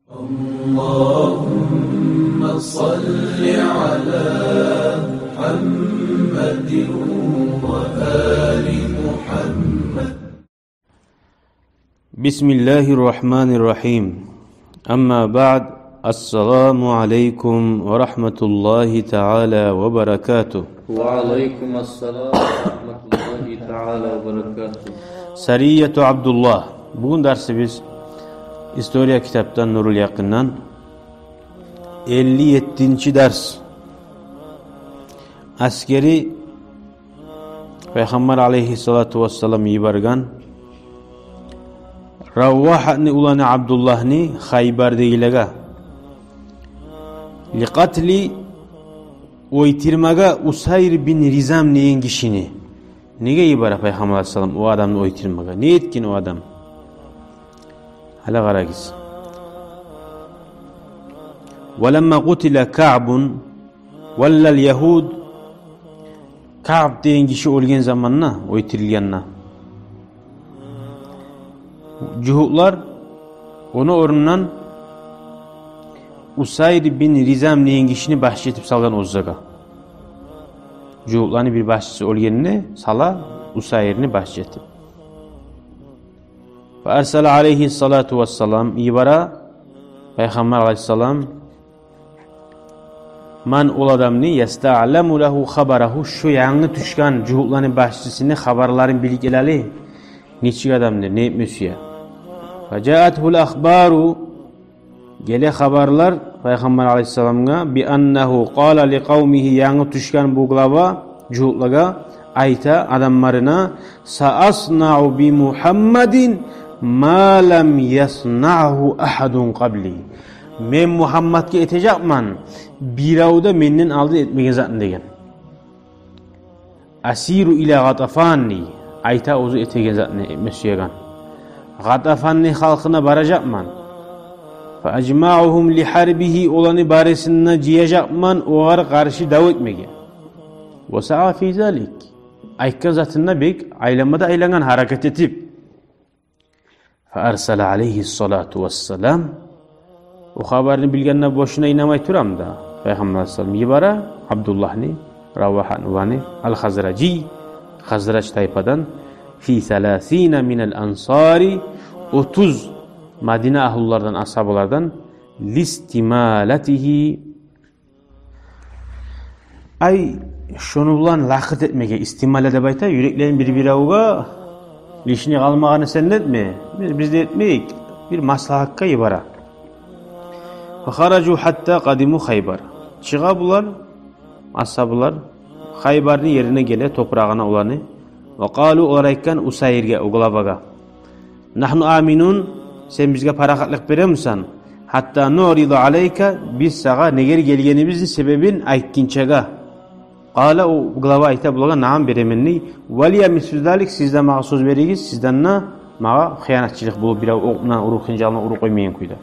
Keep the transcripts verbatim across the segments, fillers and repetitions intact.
اللهم صل على محمد وآل محمد. بسم الله الرحمن الرحيم. أما بعد، السلام عليكم ورحمة الله تعالى وبركاته. وعليكم السلام ورحمة الله تعالى وبركاته. Сарияту Абдуллагь. Бугюн дарсыбыз история китапдан, Нурул Якъиндан, элли еттинчи дарс. Аскери Пайхаммар алейгьиссалату вассалам йиберген Равагьатны уланы Абдуллагьны Хайбардагъылагъа. Ликъатли, оьлтюрмеге Усайр бин Ризам деген гишини. Неге йибере Пайхаммар алейгьиссалам о адамны оьлтюрмеге? Не этген о адам? Гьали къарагъыз. ولما قتل كعب ولى اليهود. Каъб деген гиши оьлген заманда, оьлтюрюлгенде, жугьутлар ону орнундан Усайр бин Ризам деген гишини башчы этип салгъан оьзлеге. Жугьутланы бир башчысы оьлгенде сала Усайрны башчы этип. فأرسل عليه الصلاة والسلام, йибере Пайхаммар алейгьиссалам, من, ол адамны, يستعلم له خبره, шо янгы тюшген жугьутланы башчысыны хабарларын билип гелели, нечик адамдыр, не этме сюе. فجاءته الأخبار, геле хабарлар Пайхаммар алейгьиссаламгъа, بأنه قال لقومه, янгы тюшген бу глава жугьутлагъа айта адамларына: سأصنع بمحمد ما لم يصنعه أحد قبلي. Мен Мугьаммадгъа этежекмен бирев де менден алдын этмеген затны, деген. أسير إلى غطفان, айта, оьзю этеген затны, этме сюеген. Гъатафанны халкъына баражакъман. فأجمعهم لحربه, оланы барысын да жыяжакъман огъар къаршы дав этмеге. وسعى في ذلك. Айтгъан затында бек айланма да айлангъан, гьаракат этип. فأرسل عليه الصلاة والسلام. О хабарны билгенде бошуна инамай турам да, Пайхаммар алейгьиссалам йибере Абдуллагьны, Равагьатны уланы, الخزرجي, Хазраж тайпадан, في ثلاثين من الأنصار, отуз Мадина агьлулардан, асгьабалардан, لاستمالته, ай, шону булан лакъыр этмеге, истимала деп айта, юреклерин бир-биревге лишний къалмагъаны сен де этме, биз, биз де этмейик, бир маслагьатгъа йибере. فخرجوا حتى قدموا خيبر. Чыгъа булар, асгьабалар, Хайбарны ерине геле, топурагъына оланы. وقالوا, олар айтгъан Усайрге, о главагъа: نحن آمنون, сен бизге парахатлыкъ беремисен, حتى نعرض عليك, биз сагъа негер гелгенибизни себебин айтгъынчагъа. قال, о глава айта булагъа: نعم, беремен, дей. ولي مثل ذلك, сиз де магъа сёз беригиз, сизден де магъа хыянатчылыкъ болуп, бирев окъ булан уруп, хынжал булан уруп къоймайгъан кюйде.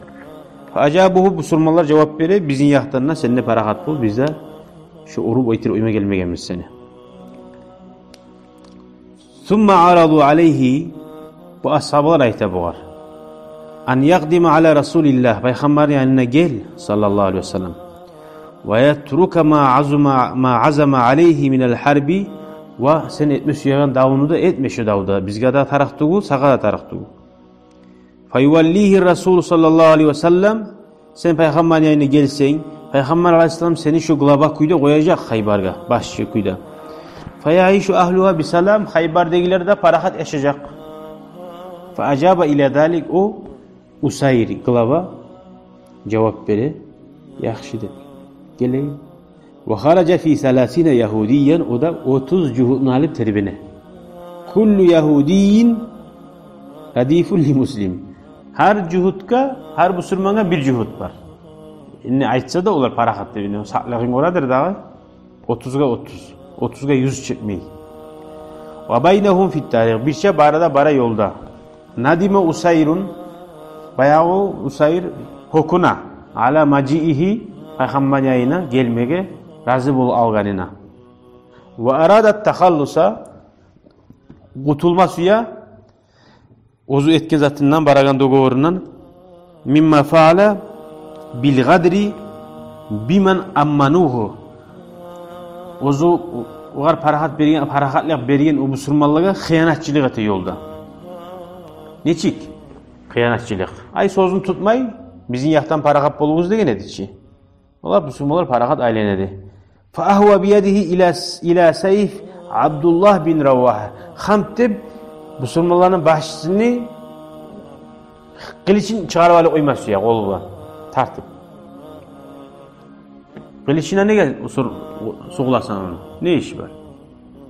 فأجابوه, бусурманлар жавап бере: бизин якъдан да сен де парахат бол, биз де шо уруп оьлтюрюп къойма гелмегенбиз сени. ثم عرضوا عليه, бу асгьабалар айта бугъар: أن يقدم على رسول الله, Пайхаммарны янына гел, саллаллагьу алайгьи ва саллам. ويترك ما عزم, ما عزم عليه من الحرب, ва сен этме сюеген давну да этме шо давда, бизге де тарыкъ тюгюл, сагъа да тарыкъ тюгюл. فيوليه الرسول صلى الله عليه وسلم, сен Пайхаммарны янына гелсенг, Пайхаммар алайгьиссалам сени шо глава кюйде къояжакъ Хайбаргъа, башчы кюйде. فيعيش أهلها بسلام, Хайбардагъылар да парахат яшажакъ. فأجاب إلى ذلك, о Усайр глава жавап бере: яхшы, деп. Гелейим. وخرج في ثلاثين يهوديا, о да отуз жугьутну алып тербене. كل يهودي رديف لمسلم. Гьар жугьутгъа, гьар бусурмангъа бир жугьут бар. Энни айтса да олар парахат деп, энни сакълыгъын гёредир дагъы. Отузгъа отуз, отузгъа юз чекмей. وبينهم في الطريق, бирче бары да бара ёлда. ندم أسير, баягъы Усайр гьёкюне, على مجيئه, Пайхаммар янына гелмеге рази болуп алгъанына. وأراد التخلص, къутулма сюе оьзю этген затындан, барагъан договорундан. مما فعل, Бил гъадри биман амманугьу. Оьзю огъар парахат берген, парахатлыкъ берген о бусурманлагъа хыянатчылыкъ эте ёлда. Нечик? Хыянатчылыкъ. Ай, сёзюн тутмай, бизин якъдан парахат болугъуз деген эди чи. Олар, бусурманлар, парахат айлана эди. Фа агьва биядигьи ила, ила сайф Абдуллагь бин Равагьа. Хамт деп, бусурманланы башчысыны къылычын чыгъарып алып къойма сюе къолу булан тартып. Къылычына неге усур, сугъуласан ону? Не иши бар?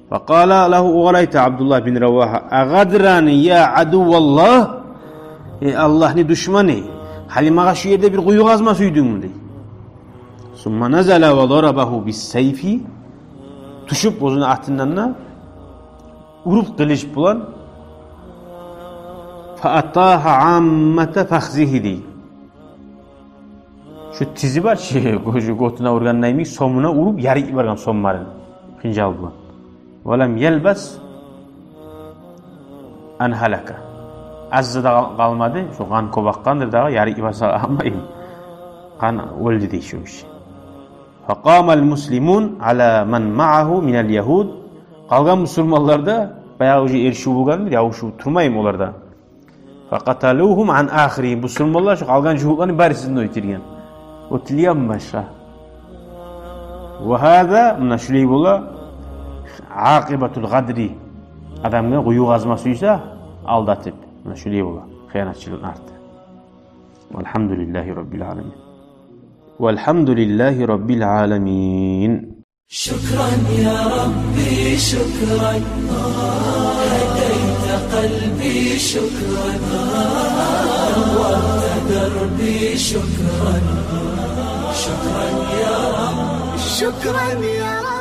Фа къала лагьу, огъар айта Абдуллагь бин Равагьа: агъадран я адуваллагь, эй Аллагьны душманы, гьали магъа шу ерде бир къую къазма сюйдюнгмю, дей. Сумма назала ва дарабагьу бис сайфи. Тюшюп оьзюню атындан да уруп къылыч булан. Фа атагьа аммата фахзигьи, дей. Шу тизи бар чы, гёжю гётюне ургъандай йимик, сомуна уруп, ярып йиберген сомларын хынжал булан. Ва лам ялбас ан гьалака. Аз да къал-, къалмады, шу къан кёп акъгъандыр дагъы, ярып йиберсе къалмаймы? Къан оьлдю, дей, шу гиши. Фа къамал муслимун ала ман магьагьу минал ягьуд. Къалгъан бусурманлар да, баягъы уже эришив болгъандыр, ябушув турмаймы олар да. Фа къаталугьум ан ахиригьим. Бусурманлар шу къалгъан жугьутланы барысын да оьлтюрген. Оьлтюрген башгъа. Ва гьаза, муна шулай бола, акъибатул гъадри. Адамгъа къую къазма сюйсе, алдатып. Муна шулай бола хыянатчылыкъны арты. Валгьамдулиллагьи раббил аламин. Валгьамдулиллагьи раббил аламин. شكرا يا ربي، شكرا. هديت قلبي، شكرا. نورت دربي، شكرا. شكرا يا رب، شكرا يا رب.